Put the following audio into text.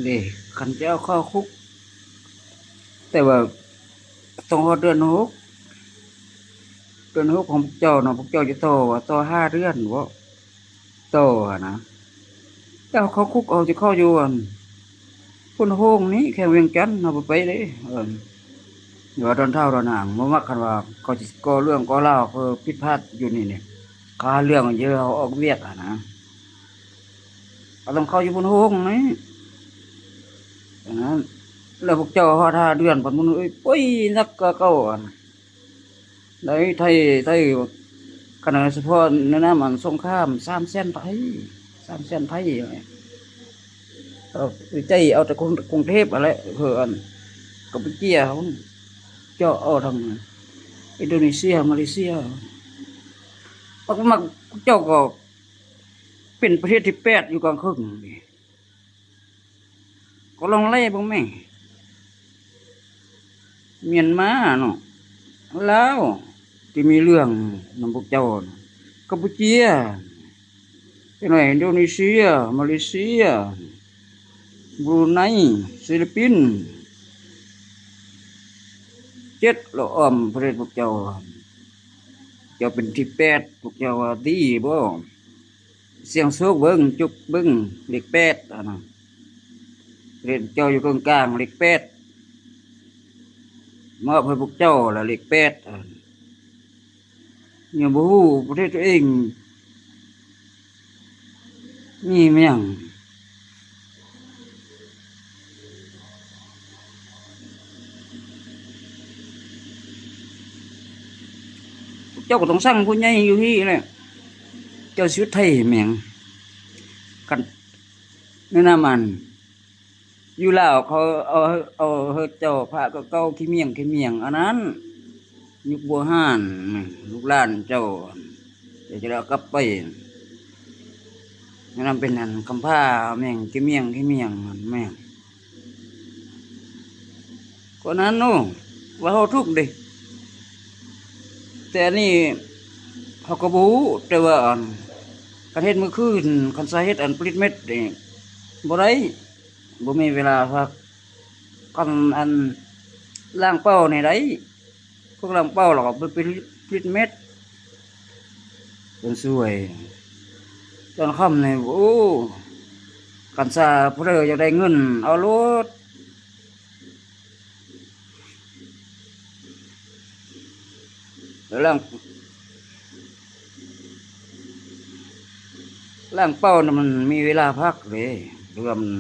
ເດ້ ຄັນຈະເອົາເຂົ້າຄຸກ ແຕ່ວ່າຕ້ອງຮອດເດືອນຫົກ ເດືອນຫົກຂອງພວກເຈົ້ານະ ພວກເຈົ້າຈະຕໍ່ວ່າຕໍ່ຫ້າເດືອນບໍ ຕໍ່ຫັ້ນນະ. ແຕ່ເຮົາເຂົ້າຄຸກ ເຮົາຊິເຂົ້າຢູ່ອັນພຸ້ນໂຮງນີ້ ແຂວງວຽງຈັນ ເຮົາບໍ່ໄປເດ້ ເອີ ວ່າດອນທ້າວດອນນາງ ບໍ່ມັກ ຄັນວ່າເຂົາຊິກໍ່ເລື່ອງກໍ່ລາວ ເຂົາຜິດພາດຢູ່ນີ້ນີ້ ເຂົາຫາເລື່ອງເຢີເຮົາອອກວຽກຫັ້ນນະ. ເຮົາຕ້ອງເຂົ້າຢູ່ພຸ້ນໂຮງນີ້ ອັນນັ້ນ ແລ້ວພວກເຈົ້າຮອດຫ້າເດືອນ ພັດມັນ ໂອ້ຍ ໂອ້ຍ ໜັກກວ່າເກົ່າ ອັນ ໄດ້ໄທ ໄທ ຂະໜາດສະເພາະໃນນາມອັນສົງຄາມ ສາມແສນໄທ ສາມແສນໄທ ເອີ ວິໄຈເອົາແຕ່ກຸງ ກຸງເທບຫັ້ນແຫຼະ ເພື່ອອັນກຳປູເຈຍເຮົາ ເຈາະເອົາທາງອິນໂດເນເຊຍ ມາເລເຊຍ ມັກ ມັກ ເຈົ້າກໍເປັນປະເທດທີແປດຢູ່ກາງເຄິ່ງນີ້. ກໍລອງໄລ່ເບິ່ງແມ ມຽນມາເນາະ ລາວທີ່ມີເລື່ອງນຳພວກເຈົ້ານະ ກຳປູເຈຍ ຈັກໜ້ອຍອິນໂດເນເຊຍ ມາເລເຊຍ ບຣູໄນ ຟີລິບປິນ ເຈັດລະອ້ອມປະເທດພວກເຈົ້າ ເຈົ້າເປັນທີແປດ ພວກເຈົ້າວ່າດີບໍ່? ສ່ຽງໂຊກເບິ່ງ ຈຸກເບິ່ງ ເລກແປດ ອັນນັ້ນ ເລກ ເຈົ້າຢູ່ເຄິ່ງກາງ ເລກແປດ ມອບໃຫ້ພວກເຈົ້າລະ ເລກແປດ ອັນ ຍັງບໍ່ຮູ້ປະເທດຕົວເອງມີຫຍັງ. ເຈົ້າກໍຕ້ອງສັ່ງຜູ້ໃຫຍ່ຢູ່ພີ້ແຫຼະ ເຈົ້າຊິໄທແມ່ງ ຄັນແນະນຳ ອັນ ຢູ່ລາວເຂົາເອົາ ເອົາເຮີດເຈົ້າພະເກົ່າໆ ຂີ້ໝ້ຽງ ຂີ້ໝ້ຽງ ອັນນັ້ນ ຍຸກບູຮານ ລູກຫຼານເຈົ້າ ເຈົ້າຈະໄດ້ເອົາກັບໄປ ແນະນຳ ເປັນອັນຄຳພ້າແມ່ງ ຂີ້ໝ້ຽງ ຂີ້ໝ້ຽງ ແມ່ງ ກໍນັ້ນເນາະ ວ່າເຮົາທຸກເດ້ ແຕ່ອັນນີ້ເຮົາກໍບໍ່ຮູ້ ແຕ່ວ່າອັນ ຄັນເຮັດມື້ຄືນ ຄັນສາເຮັດອັນຜະລິດເມັດນີ້ບໍ່ໄດ້ ບໍ່ມີເວລາພັກ ຄັນອັນລ້າງເປົ້ານີ້ໄດ້ ພວກລ້າງເປົ້າແລ້ວກໍໄປຜະລິດເມັດ ເພິ່ນຊ່ວຍ ຕອນຄ່ຳນີ້ ໂອ້ ຄັນຊາຜູ້ໃດຢາກໄດ້ເງິນເອົາໂລດ ແລ້ວລ້າງ ລ້າງເປົ້ານະ ມັນມີເວລາພັກເດ້ ຫຼືວ່າມັນ